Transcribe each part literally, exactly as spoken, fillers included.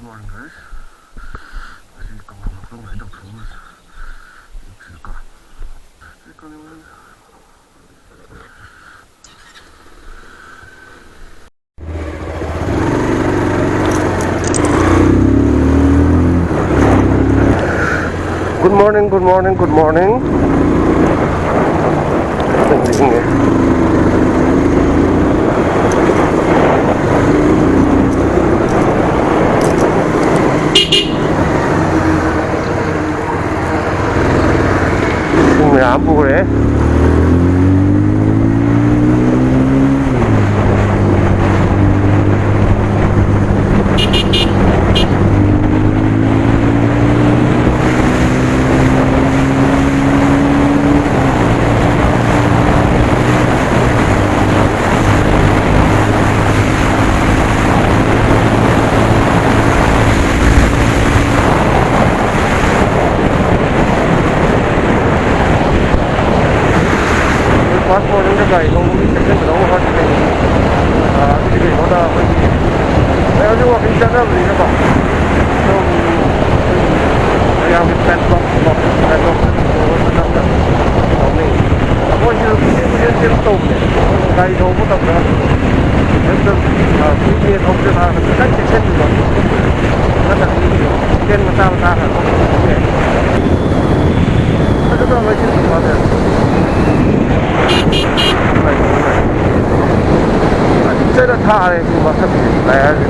Good morning, guys. ꯉꯁꯤ ꯀꯪꯂꯥ ꯃꯈꯣꯡ ꯂꯥꯏ ꯇꯧꯊꯣꯛꯑꯝꯃꯁꯤ꯫ ꯑꯌꯨꯛꯁꯤꯗꯀꯣ꯫ ꯁꯤ ꯀꯪꯂꯥ꯫ Good morning, good morning, good morning. ꯏꯁꯤꯡ ꯃꯌꯥꯝ ꯄꯨꯈ꯭ꯔꯦ꯫ ꯄꯥꯁ ꯇꯧꯔꯒ ꯒꯥꯔꯤ ꯊꯧꯕꯒꯤ ꯆꯦꯛꯁꯤꯟꯕ ꯂꯧꯕ ꯈꯔꯗꯤ ꯂꯩ꯫ ꯑꯥ, ꯑꯗꯨꯗꯤ ꯀꯩꯅꯣꯗ ꯑꯩꯈꯣꯏꯒꯤ ꯍꯧꯖꯤꯛ ꯋꯥꯀꯤꯡ ꯆꯠꯅꯕꯅꯤꯅꯀꯣ꯫ ꯑꯗꯨꯝ ꯃꯌꯥꯝꯒꯤ ꯄꯦꯟꯊꯣꯛ, ꯄꯦꯟꯊꯣꯛ ꯇꯧꯅꯩ꯫ ꯑꯩꯈꯣꯏꯁꯨ ꯀꯨꯏꯆꯦꯟ ꯀꯨꯏꯆꯦꯟ ꯆꯦꯟꯕ ꯇꯧꯕꯅꯦ꯫ ꯒꯥꯔꯤ ꯊꯧꯕ ꯃꯇꯝꯗ ꯍꯦꯛꯇ, ꯑꯥ, ꯀꯨꯏꯅ ꯊꯧꯗꯅ ꯈꯤꯇꯪ ꯆꯦꯛꯁꯤꯟꯕꯤꯕ꯫ ꯅꯠꯇ꯭ꯔꯗꯤ ꯆꯦꯟ ꯃꯆꯥ ꯃꯆꯥ ꯈꯔ ꯊꯧꯕ ꯌꯥꯏ꯫ ꯐꯖꯅ ꯂꯣꯏꯁꯤꯟꯕ ꯃꯥꯜꯂꯦ꯫ ꯐꯖꯅ ꯊꯥꯔꯦ ꯁꯤ ꯃꯊꯛꯀꯤ ꯇꯥꯌꯔꯁꯦ꯫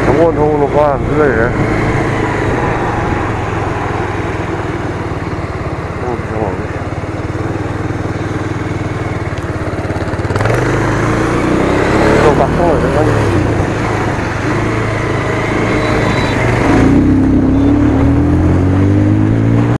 ꯁꯒꯣꯜ ꯊꯧꯕ ꯅꯨꯄꯥ ꯑꯃꯁꯨ ꯂꯩꯔꯦ꯫